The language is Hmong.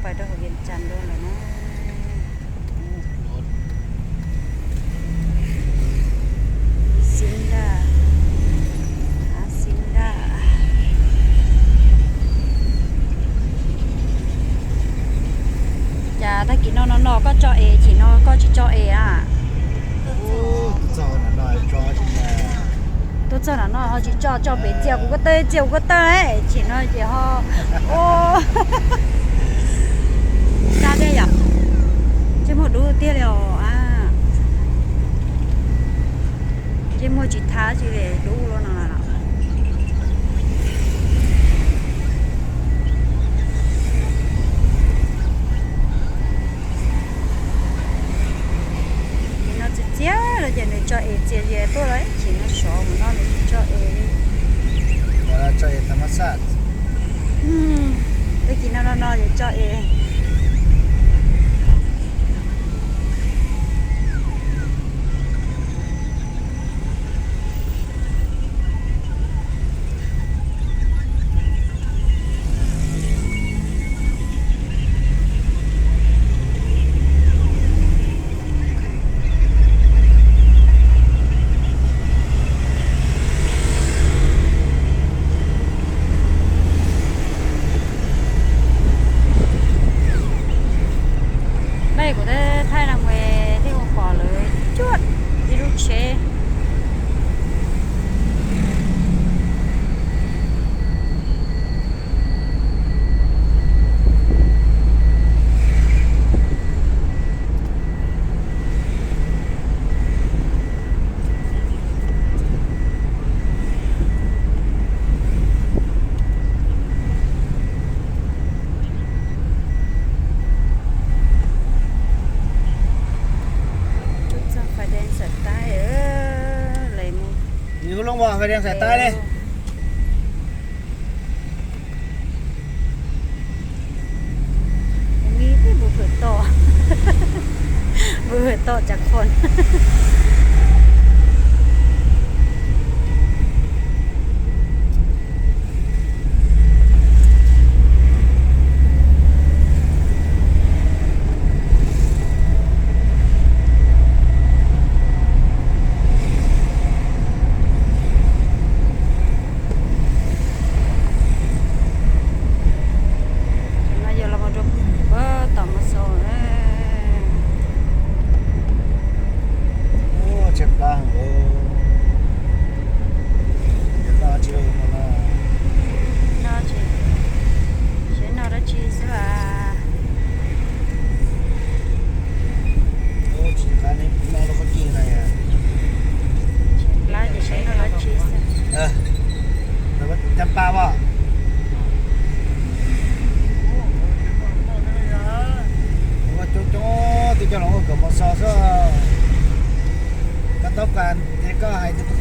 Pais rau hauv Vias Cas Ntuj lawm na. Xib ntaj, av xib ntaj. Cas tag kis no no no koj tso es, chim no koj tsis tso es a? Tuaj txog nram no ho tsis tso, tso pem txias kuv ko taw, txias kuv ko taw, chim no ces ho, xa dej yom. Ntsej muag dub tiag li os a. Ntsej muag tsis thav tsis li dub luaj no. Ces no txias txias no ces nws tso es txias ze tuaj lawm, chim no sov mus no nws tsis tso es li. Tag kis no no no ces tso es. Npaj kuv thaij no mus thiaj ua pom lawv cuaj ib lub tsheb. Txog Fais Dees Xais Taib lawm. Mus, hu loo Fais Dees Xais Taib li. Npus hwm toj, npus hwm toj cas qhov. Tam no yog los mus rau tom Mos Xos. Tshaib plab heev. Noj tsis, saib noj dab tsi xwb as. Tshaib plab ces saib noj dab tsi xwb. Cov pa as. Ua coob coob twb coj los ua kom Mos Xos xwb. Koj tau qas ces koj hais tias tus